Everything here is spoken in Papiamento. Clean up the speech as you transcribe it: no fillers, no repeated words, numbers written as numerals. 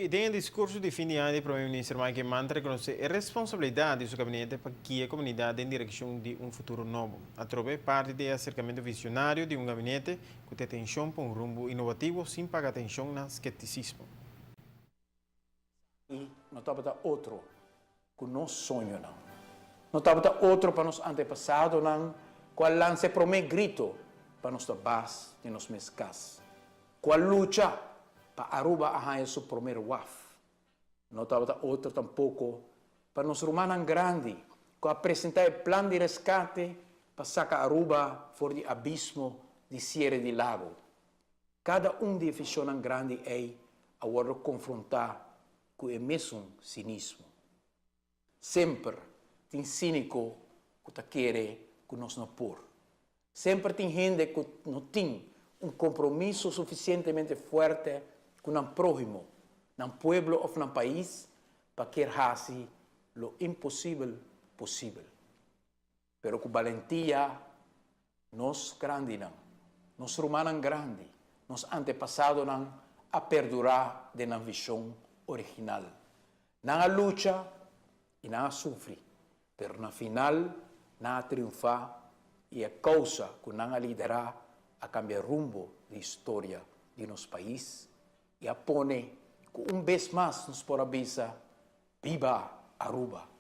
Den e discurso di fin di aña di Prome Minister Mike Eman ta reconoce e responsabilidad di su gabinete pa guia e comunidad den direccion di un futuro nobo. Atrobe parti di e acercamento visionario di un gabinete cu ta atencion pa un rumbo innovativo sin paga atencion na scepticismo. I no tabata otro ku nos soñonan. No tabata otro pa nos antepasadonan ku a lansa e promé grito pa nos ta bas di nos mes kas, ku a lucha pa Aruba a haña su promer waf. No tabata otro tampoko pa nos rumannan grandi ku a presentá e plan di reskate pa saka Aruba for di abismo di siere di lago. Kada un di e visionnan grandi ei a wòrdu konfrontá ku e mesun sinismo. Semper tin síniko ku ta kere ku nos no por. Semper tin hende ku no tin un kompromiso sufisientemente fuerte ku nan próhimo, nan pueblo òf nan pais pa kier hasi lo imposibel posibel. Pero ku balentia nos grandinan, nos rumannan grandi, nos antepasadonan a perdurá den nan vishon original. Nan a lucha i nan a sufri, pero na final nan a triunfá i e kousa ku nan a liderá a kambia rumbo di historia di nos pais i a pone ku un bes mas nos por a bisa, Biba Aruba!